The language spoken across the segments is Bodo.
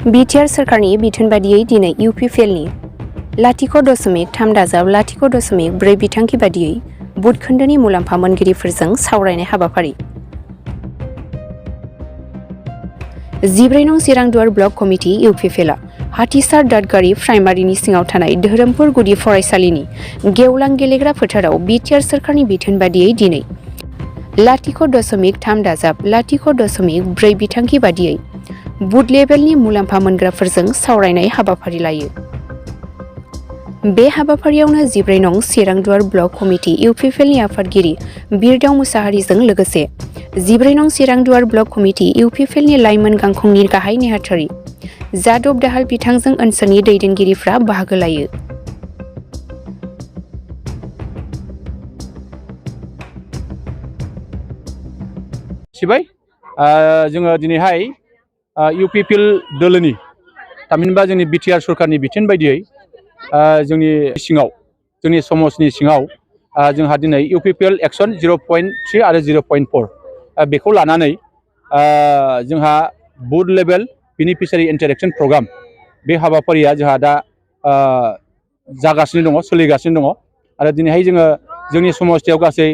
बिटिआर सोरखारनि बिथोन बादियै दिनै इउपिपिएलनि .3.4 बिथांखि बादियै बुथ खोन्दोनि मुलाम्फा मोनगिरिफोरजों सावरायनाय हाबाफारि 14 नं चिरांदुवार ब्लक कमिटि इउपिपिएलआ हाथिसार दादगारि प्राइमारिनि सिङाव थानाय धोरोमपुर गुदि फरायसालिनि गेवलां गेलेग्रा फोथाराव बिटिआर सोरखारनि बिथोन बादियै दिनै .3.4 बिथांखि बादियै बुथ लेभेलनि मुलाम्फा मोनग्राफोरजों सावरायनाय हाबाफारि लायो। बे हाबाफारियावनो 14 नं चिरांदुवार ब्लक कमिटि इउपिपिएलनि आफादगिरि बिरदाव मुसाहारिजों लोगोसे 14 नं चिरांदुवार ब्लक कमिटि इउपिपिएलनि लाइमोन गांखंनि गाहाय नेहाथारि जादब दाहाल बिथांजों ओनसोलनि दैदेनगिरिफ्रा बाहागो लायो। जोङो दिनैहाय इउपिपिएल दोलोनि थामहिनबा जोंनि बिटिआर सरकारनि बिथोन बायदियै जोंनि सिङाव जोंनि समाजनि सिङाव जोंहा दिनै इउपिपिएल एक्सन 0.3 आरो 0.4 बेखौ लानानै जोंहा बुथ लेभेल बेनिफिसियारि इन्टारेक्सन प्रग्राम बे हाबाफारिया जोंहा दा जागासिनो दङ, सोलिगासिनो दङ आरो दिनैहाय जोङो जोंनि समस्थियाव गासै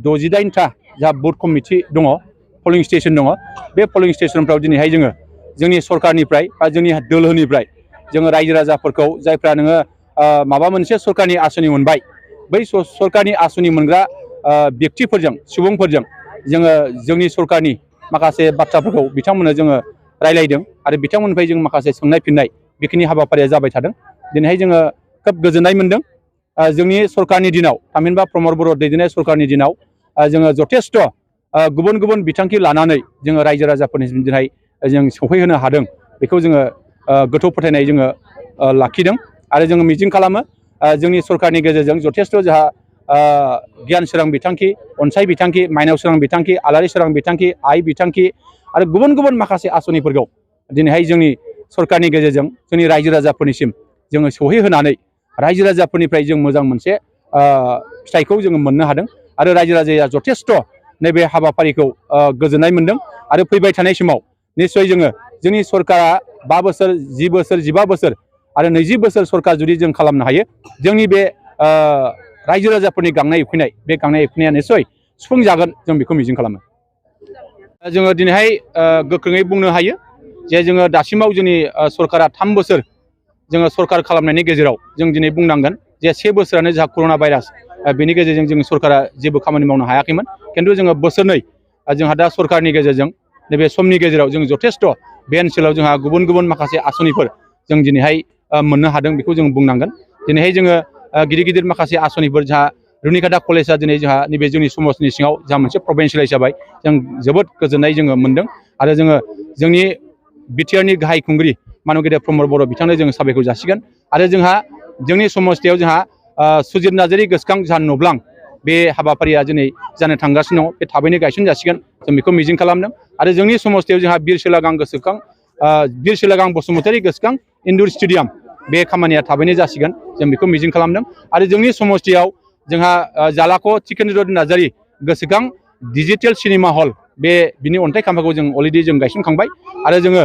68टा जा बुथ कमिटि दङ, पलिं स्टेशन दङ। बे पलिं स्टेशनफ्राव दिनैहाय जोङो जोंनि सरकारनिफ्राय बा जोंनि दोलोनिफ्राय जोङो रायजो राजाफोरखौ जायफ्रा नोङो माबा मोनसे सरकारनि आसनि मोनबाय, बै सरकारनि आसनि मोनग्रा व्यक्तिफोरजों सुबुंफोरजों जोङो जोंनि सरकारनि माखासे बाथ्राफोरखौ बिथांमोननो जोङो रायलायदों आरो बिथांमोननिफ्राय जों माखासे सोंनाय फिननाय बेखिनि हाबाफारिया जाबाय थादों। दिनैहाय जोङो खोब गोजोननाय मोनदों। जोंनि सरकारनि दिनाव थामहिनबा प्रमद बर' दैदेननाय सरकारनि दिनाव जोङो जथेस्थ' गुबुन गुबुन बिथांखि लानानै जोङो रायजो राजाफोरनिसिम दिनै जों सौफैहोनो हादों। बेखौ जोङो गोथौ फोथायनाय जोङो लाखिदों आरो जोङो मिजिं खालामो जोंनि सरकारनि गेजेरजों जथेस्थ' जोंहा गियान सोरां बिथांखि, अनसाय बिथांखि, माइनाव सोरां बिथांखि, आलारि सोरां बिथांखि, आइ बिथांखि आरो गुबुन गुबुन माखासे आसनिफोरखौ दिनैहाय जोंनि सरकारनि गेजेरजों जोंनि रायजो राजाफोरनिसिम जोङो सौहैहोनानै रायजो राजाफोरनिफ्राय जों मोजां मोनसे फिथाइखौ जोङो मोननो हादों आरो रायजो राजाया जथेस्थ' नैबे हाबाफारिखौ गोजोननाय मोनदों आरो फैबाय थानाय समाव निस्सय जोङो जोंनि सरकारा 5 बोसोर, 10 बोसोर, 15 बोसोर आरो 20 बोसोर सरकार जुदि जों खालामनो हायो, जोंनि बे रायजो राजाफोरनि गांनाय उखैनाय, बे गांनाय उखैनाया निस्सय सुफुंजागोन, जों बेखौ मिजिं खालामो। जोङो दिनैहाय गोख्रोङै बुंनो हायो जे जोङो दासिमाव जोंनि सरकारा 3 बोसोर जोङो सरकार खालामनायनि गेजेराव जों दिनै बुंनांगोन जे 1 बोसोरानो जोंहा कर'ना भाइरास, बेनि गेजेरजों जों सरकारा जेबो खामानि मावनो हायाखैमोन। खिन्थु जोङो बोसोरनै जोंहा दा सरकारनि गेजेरजों नैबे समनि गेजेराव जों जथेस्थ' बे ओनसोलाव जोंहा गुबुन गुबुन माखासे आसनिफोर जों दिनैहाय मोननो हादों, बेखौ जों बुंनांगोन। दिनैहाय जोङो गिदिर गिदिर माखासे आसनिफोर जोंहा रुनिकाटा कलेजआ दिनै जोंहा नैबे जोंनि समाजनि सिङाव जा मोनसे प्रभिन्सियेलाइज जाबाय, जों जोबोद गोजोननाय जोङो मोनदों आरो जोङो जोंनि बिटिआरनि गाहाय खुंगिरि मानगेदेर प्रमद बर' बिथांनो जोङो साबायखर जासिगोन आरो जोंहा जोंनि समस्थियाव जोंहा सुजित नार्जारि गोसोखां जा नब्लां, बे हाबाफारिया दिनै जानो थांगासिनो दङ, बे थाबैनो गायसन जासिगोन, जों बेखौ मिजिं खालामदों आरो जोंनि समस्थियाव जोंहा बिर सोलागां बसुमतारी गोसोखां इनडोर स्टेडियाम, बे खामानिया थाबैनो जासिगोन, जों बेखौ मिजिं खालामदों आरो जोंनि समस्थियाव जोंहा जालाख' टिकेन्द्र नार्जारि गोसोखां डिजिटेल सिनेमा हल, बिनि अन्थाइ खाम्फाखौ जों अलरेडि जों गायसनखांबाय आरो जोङो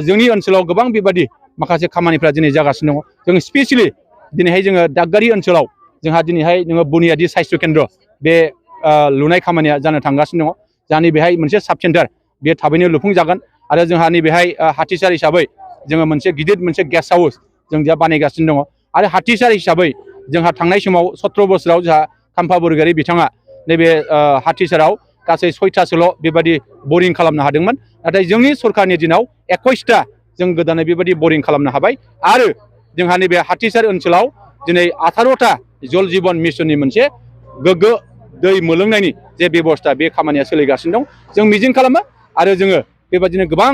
जोंनि ओनसोलाव गोबां बेबादि माखासे खामानिफ्रा दिनै जागासिनो दङ। जों स्पेसियेलि दिनैहाय जोङो दादगारि ओनसोलाव जोंहा दिनैहाय नोङो बुनियादि साइस्थ' केन्द्र बे लुनाय खामानिया जानो थांगासिनो दङ। जोंहा नैबेहाय मोनसे साब सेन्टार बे थाबैनो लुफुंजागोन आरो जोंहा नैबेहाय हाथिसार हिसाबै जोङो मोनसे गिदिर मोनसे गेस्ट हाउस जों दा बानायगासिनो दङ आरो हाथिसार हिसाबै जोंहा थांनाय समाव 17 बोसोराव जोंहा खाम्फा बरगयारि बिथाङा नैबे हाथिसाराव गासै 6थासोल' बेबायदि बरिं खालामनो हादोंमोन, नाथाय जोंनि सरकारनि दिनाव 21टा जों गोदानै बेबायदि बरिं खालामनो हाबाय आरो जोंहा नैबे हाथिसार ओनसोलाव दिनै 18टा जल जीवन मिशननि मोनसे गोग्गो दै मोलोंनायनि जे बेबस्था, बे खामानिया सोलिगासिनो दं। जों मिजिं खालामो आरो जोङो बेबायदिनो गोबां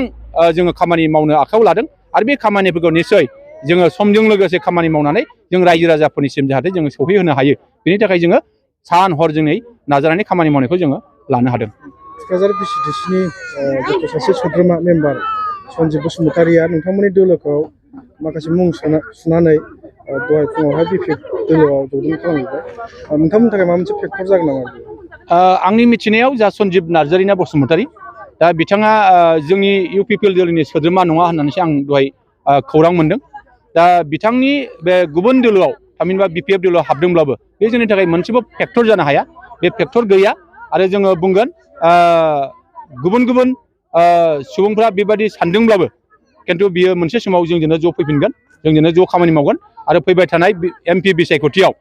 जोङो खामानि मावनो आखायाव लादों आरो बे खामानिफोरखौ निस्सय जोङो समजों लोगोसे खामानि मावनानै जों रायजो राजाफोरनिसिम जाहाथे जोङो सौहैहोनो हायो, बेनि थाखाय जोङो सान हर जोङै नाजानानै खामानि मावनायखौ जोङो लानो हादों। क'क्राझार बिसिडिसिनि सासे सोद्रोमा मेम्बार सन्जिब बसुमतारिया नोंथांमोननि दोलोखौ माखासे मुं सुनानै दहाय फुङावहाय बे दोलोआव जथुम खालामबाय। नोंथांमोननि थाखाय माबा मोनसे फेक्टर जागोन नामा? आंनि मिथिनायाव जा सन्जिब नार्जारि ना बसुमतारि, दा बिथाङा जोंनि इउपिपिएल दोलोनि सोद्रोमा नङा होननानैसो आं दहाय खौरां मोनदों। दा बिथांनि बे गुबुन दोलोआव थामहिनबा बिपिएफ दोलोआव हाबदोंब्लाबो बे जोंनि थाखाय मोनसेबो फेक्टर जानो हाया। बे फेक्टर गैया आरो जोङो बुंगोन गुबुन गुबुन सुबुंफ्रा बेबादि सानदोंब्लाबो खिन्थु बियो मोनसे समाव जोंजोंनो ज' फैफिनगोन, जोंजोंनो ज' खामानि मावगोन आरो फैबाय थानाय एमपि बिसायख'थियाव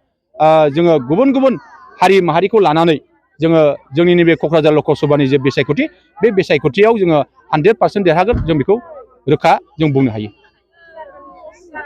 जोङो गुबुन गुबुन हारि माहारिखौ लानानै जोङो जोंनि नैबे क'क्राझार लकसभानि जे बिसायख'थि बे बिसायख'थियाव जोङो 100% देरहागोन, जों बेखौ रोखा जों बुंनो हायो।